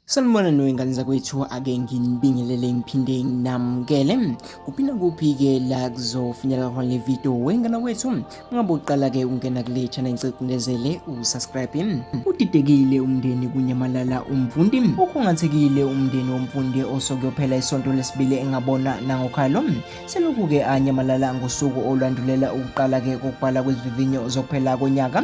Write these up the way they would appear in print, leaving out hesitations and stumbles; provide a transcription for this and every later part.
Sanibona wengane zakwethu, ake nginibingelele ngiphinde nginamukele. Kuphinda kuphi-ke la kuzofinyelela khona le video wengane kwethu. Ungabe uqala-ke ungena kule channel, ngicela usubscribe. Udidekile umndeni kunyamalala umfundi. Ukhungathekile umndeni womfundi osokuyophela isonto lesibili engabona nangokhalo. Selokhu-ke anyamalala ngosuku olwandulela ukuqala-ke kokubhala kwezivivinyo zokuphela konyaka.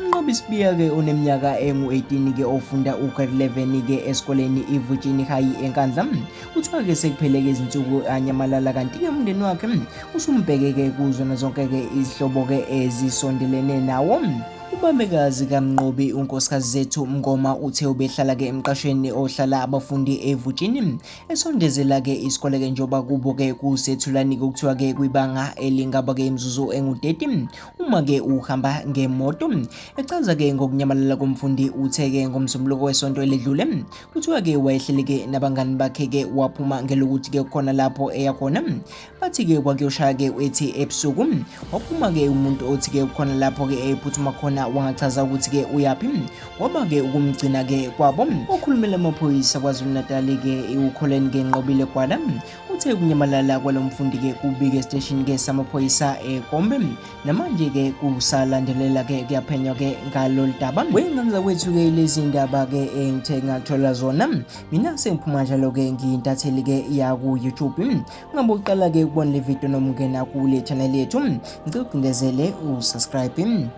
UMnqobi Sibiya-ke oneminyaka engu-18-ke ofunda u-grade 11-ke esikoleni iVutshini High eNkandla. Kuthiwa-ke sekuphele-ke izinsuku anyamalala, kanti-ke umndeni wakhe usumbheke-ke kuzona zonke-ke izihlobo-ke ezisondelene nawo. Ubabekazi kaMnqobi uNkosikazi Zethu Mngoma uthe ubehlala-ke emqashweni ohlala abafundi eVutshini, esondezela-ke isikole-ke njengoba kubo-ke kuseThulani-ke okuthiwa-ke kwibanga elingaba-ke imizuzu engu-30 uma-ke uhamba ngemoto. Echaza-ke ngokunyamalala komfundi uthe-ke ngoMsombuluko wesonto eledlule kuthiwa-ke wayehleli-ke nabangani bakhe-ke waphuma ngelokuthi-ke kukhona lapho eya khona. Bathi-ke kwakuyoshaya-ke ethi ebusuku waphuma-ke umuntu othi-ke kukhona lapho-ke ephuthuma khona, wangachaza ukuthi-ke uyaphi, waba-ke ukumgcina-ke kwabo. Okhulumela amaphoyisa KwaZulu-Natal-ke uColin-ke Nqobile Gwala uthe ukunyamalala kwalo mfundi-ke kubike esiteshini-ke samaphoyisa eKombe, namanje-ke kusalandelela-ke kuyaphenywa-ke ngalolu daba. Wey'ngane zakwethu-ke, lezi ndaba-ke engithe ngathola zona mina, sengiphuma njalo-ke ngiyintatheli-ke yaku-YouTube. Ungabe uqala-ke ukubona le video noma ungena kule channel yethu, ngicela ucindezele usubscribe.